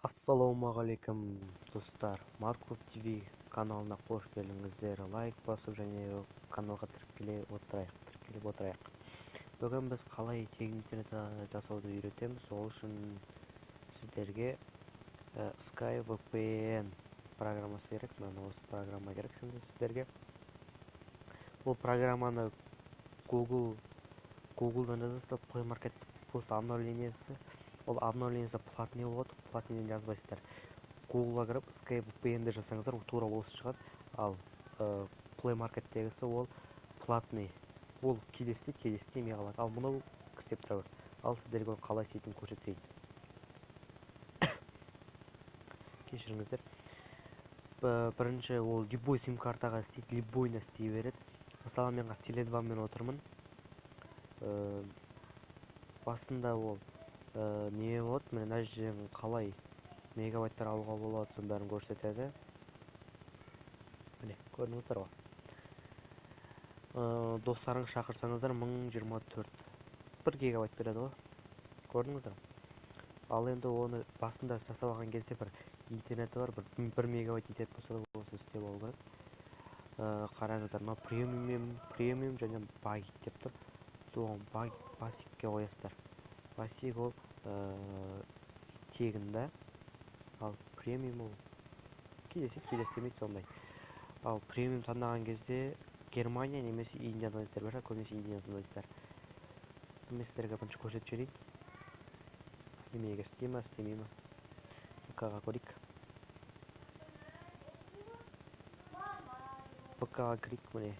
Ассалаумағалейкум, достар! Марков ТВ каналына қош келдіңіздер. Лайк басып және каналға тіркеліп отырайық. Бүгін біз қалай тегін интернет жасауды үйретеміз. Ол үшін сіздерге SkyVPN программасы керек. Мына осы программа керек сіздерге. Бұл программаны Google'дан жазасыздар, Play Market просто обновлениесі. Ол обновлениесі платный болады, платныйдан жазбайсыздар. Google'ға кіріп SkyVPN деп жазсаңыздар, ол тура осы шығады. Ал Play Market'тегісі ол платный. Ол кейде істейді, кейде істемей қалады. Ал мынау істеп тұра береді. Ал сіздерге оны қалай істейтінін көрсетейін. Кешіріңіздер. Бірінші ол любой сим картаға істейді, любойына істей береді. Мысалы, мен қазір Теле2-мен отырмын. Басында ол не болады, міне мына жерден қалай мегабайттар алуға болады, соның бәрін көрсетеді. Міне, көрдіңіздер ғой. Достарыңыз шақырсаңыздар 1024 1 гигабайт береді ғой. Көрдіңіздер. Ал енді оны басында жасап алған кезде бір интернеті бар, бір мегабайт интернет болса да осыны істеп алу керек. Қараңыздар, мынау премиум және байт деп тұр. Соған басикке қоясыздар. Басик ол тегін да, ал премиум ол кейде істейді, кейде істемейді, сондай. Ал премиум таңдаған кезде Германия немесе Индияны таңдайсыздар, бірақ көбінесе Индияны таңдайсыздар. Мен сіздерге бірінші көрсетіп жіберейін. Немеге істей ма, істемей ма? ВК-ға көрейік. ВК-ға кірейік, міне.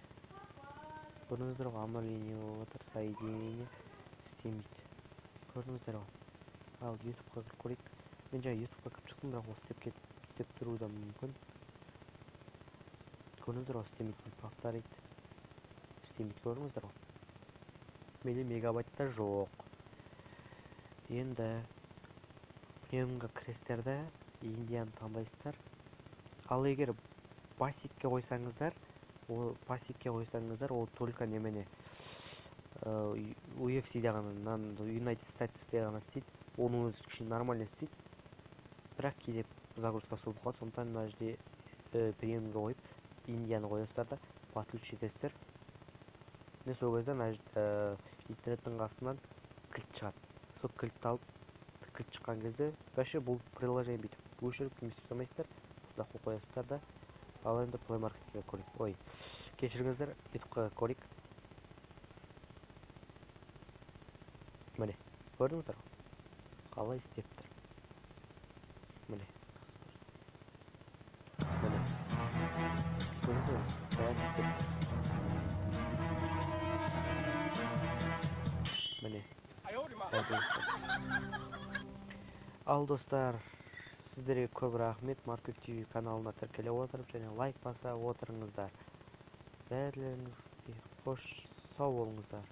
Көрдіңіздер ғой, обновление болып жатыр, соединение істемейді. Көрдіңіздер ғой. Ал YouTube-қа кіріп көрейік. Мен жаңа YouTube-қа кіріп шықтым, бірақ ол істеп тұруы да мүмкін. Көрдіңіздер ғой, істемейді, повторить. Істемейді, көрдіңіздер ғой. Менде мегабайт та жоқ. Енді премиумға кіресіздер де, Индияны таңдайсыздар. Ал егер басикке қойсаңыздар, ол басикке қойсаңыздар, ол только немене, UFC-де ғана, United States-те ғана істейді. Оның өзі кішкене нормально істейді. Бірақ кейде загрузкасы болып қалады. Сондықтан мына жерде премиумға қойып, Индияны қоясыздар да, подключить етесіздер. Міне сол кезде мына жерде интернеттің қасынан кілт шығады. Сол кілтті алып, кілт шыққан кезде вообще бұл приложение бүйтіп өшіріп немесе ұстамайсыздар, осында қойып қоясыздар да. Ал енді Play Marketке көрейік. Ой, кешіріңіздер, YouTube-қа көрейік. Міне, көрдіңіздер ғой? Қалай істеп тұр. Міне. Міне. Көрдіңіздер ме? Бәрі істеп тұр. Міне. Ал достар, сіздерге көп рахмет. Марков ТВ каналына тіркеле отырып және лайк баса отырыңыздар. Бәрілеріңізге қош сау болыңыздар.